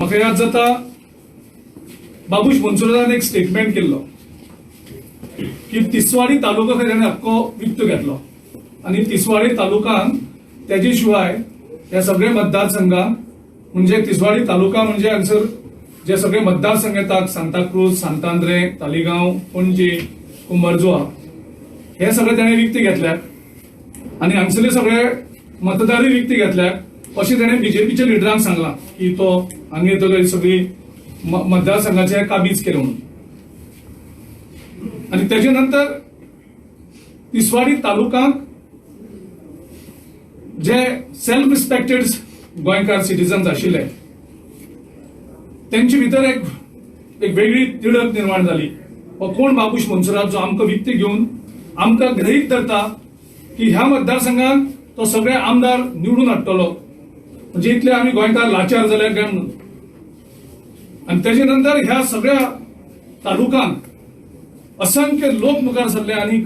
म्हाका याद जाता बाबूश मोन्सेरातान एक स्टेटमेंट केल्लो की तिसवाडी तालुका खंय ताणें हक्को विकतो घेतलो आनी तिसवाडी तालुकान तेजे शिवाय ह्या सगळे मतदारसंघाक, म्हणजे तिसवाडी तालुका म्हणजे हांगसर जे सगळे मतदारसंघ येतात, सांताक्रूज, सांतांद्रे, तालिगांव, पणजे, कुंभारजुआ, हे सगळे ताणें विकते घेतल्यात आनी हांगसरले सगळे मतदारूय विकते घेतल्यात अशें ताणें बीजेपीच्या लिडरांक सांगलां की तो हांगा येतलो सगळी मतदारसंघाचे काबीज केले म्हणून. आनी तेजे नंतर तिसवाडी तालुकांत जे सेल्फ रिस्पेक्टेड गोंयकार सिटीजन्स आशिल्ले तेंचे भितर एक एक वेगळी तिडक निर्माण जाली. हो कोण बाबूश मोन्सेरात जो आमकां विकते घेवन आमकां गृहीत धरता की ह्या मतदारसंघात तो सगळे आमदार निवडून हाडटलो, म्हणजे इतले आमी गोंयकार लाचार जाले काय म्हणून. आनी तेजे नंतर ह्या सगळ्या तालुकांत असंख्य लोक मुखार सरले आनी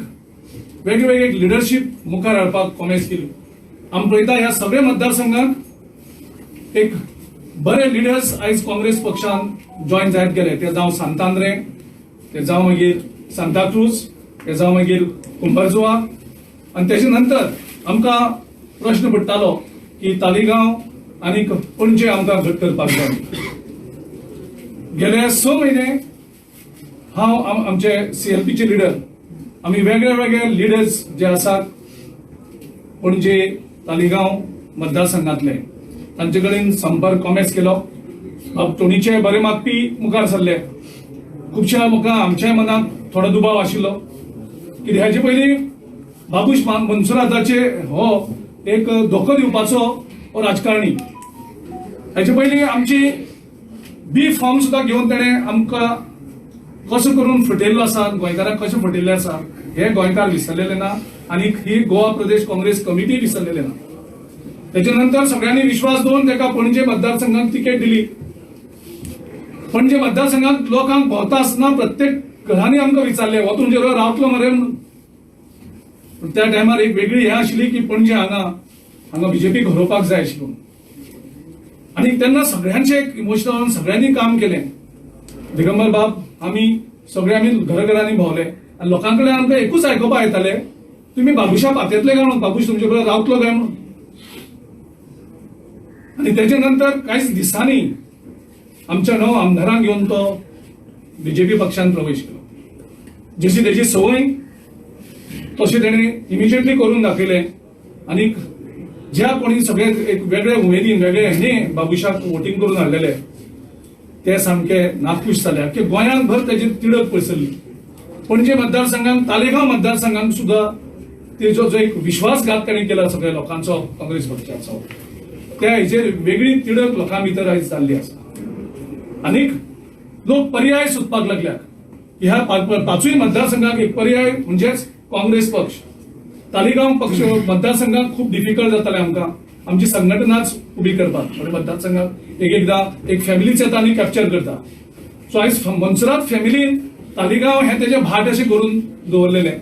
वेगळे वेगळे लिडरशीप मुखार हाडपाक कोमेस केली. आमी पळयता ह्या सगळ्या मतदारसंघात एक बरे लिडर्स आयज काँग्रेस पक्षान जॉयन जायत गेले. ते जावं सांतांद्रे, ते जावं मागीर सांताक्रूज, ते जावं मागीर कुंभारजुआ. आनी तेजे नंतर आमकां प्रश्न पडटालो की तालिगांव आनी पणजे आमकां घट करपाक जाय. गेले 6 म्हयने हांव आमचे सीएलपीचे लिडर, आमी वेगळे वेगळे लिडर्स जे आसात पणजे तालिगांव मतदारसंघातले तांचे कडेन संपर्क कॉमेस केलो. टोनीचे बरे मागपी मुखार सरले. खुबश्या म्हाका आमच्याय मनात थोडो दुबाव आशिल्लो की हेजे पयलीं बाबूश मोन्सेराताचे हो एक धोको दिवपाचो हो राजकारणी. हेजे पयलीं आमची बी फॉर्म सुद्दां घेवन तेणें आमकां कसो करून फटयल्लो आसा, गोंयकारांक कशें फटयल्लें आसा हे गोंयकार विसरलेले ना आनी ही गोवा प्रदेश काँग्रेस कमिटी विसरलेले ना. तेच्या नंतर सगळ्यांनी विश्वास दवरून ताका पणजे मतदारसंघात तिकेट दिली. पणजे मतदारसंघात लोकांक भोंवता आसतना प्रत्येक घरांनी आमकां विचारलें हो तुमचे बरोबर रावतलो मरे म्हणून. पूण त्या टायमार एक वेगळी हें आशिल्ली की पणजे हांगा हांगा बीजेपीक हरोवपाक जाय आशिल्लो आनी तेन्ना सगळ्यांचें एक इमोशनल सगळ्यांनी काम केलें. दिगंबर बाब आमी सगळे आमी घराघरांनी भोंवले आनी लोकां कडेन आमकां एकूच आयकुपाक येतालें, तुमी बाबुशा पातयेतले काय म्हणून, बाबूश तुमचे बरोबर रावतलो काय म्हणून. आनी तेच्या नंतर कांयच दिसांनी आमच्या 9 आमदारांक घेवन तो बीजेपी पक्षान प्रवेश केलो. जशी तेजी संवय तशें तेणें इमिजिएटली करून दाखयलें आनी ज्या कोणी सगळे एक वेगळे उमेदीन वेगळे हेणे बाबुशाक वोटींग करून हाडलेले ते सामके नाखूश जाले की गोंयांत भर तेजी तिडक पसरली. पणजे मतदारसंघात, तालेगांव मतदारसंघात सुद्दां तेजो जो एक विश्वासघात ताणें केला सगळ्या लोकांचो काँग्रेस पक्षाचो, त्या हेजेर वेगळी तिडक लोकां भितर आयज जाल्ली आसा आनीक लोक पर्याय सोदपाक लागल्यात. ह्या पांचूय मतदारसंघाक एक पर्याय म्हणजेच काँग्रेस पक्ष. तालिगांव पक्ष मतदारसंघात खूब डिफिकल्ट जातालें आमकां आमची संघटनाच उबी करपाक. थोडे मतदारसंघात एक एकदां एक फॅमिलीच येता आनी कॅप्चर करता. सो आयज मोन्सेरात फॅमिलीन तालिगांव हें तेजें भाट अशें करून दवरलेलें.